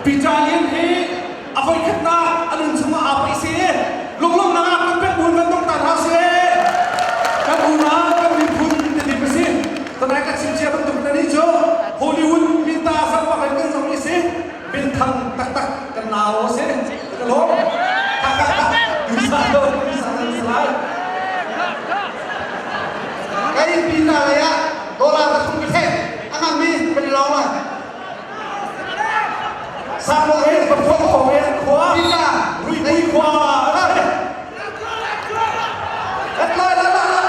Peter Lian hi a voikhatnak a nun chungah aa paih si. Lunglawmhnak ah kan pek buin van dong ta hna sih. Kan unau kan miphun tedim a si. Tanai ka chim cia bantuk na nih cu Hollywood minta zang bak in kan zohmi si. Minthang taktak kan nau a si. Ka lawm. Dusa lo, dusa lo salai. Kai Peter lei ah dollar pathum ka theh. A ngammi kan i lawng lai. Sang he Pathum he khua. Peter, Ruipui khua. Lat lai la la la.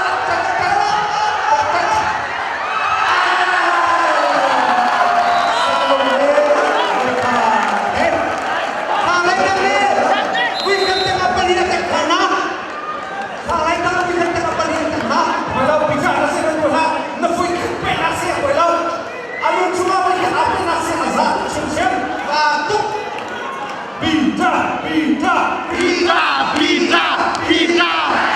Peter, Peter, Peter, Peter, Peter.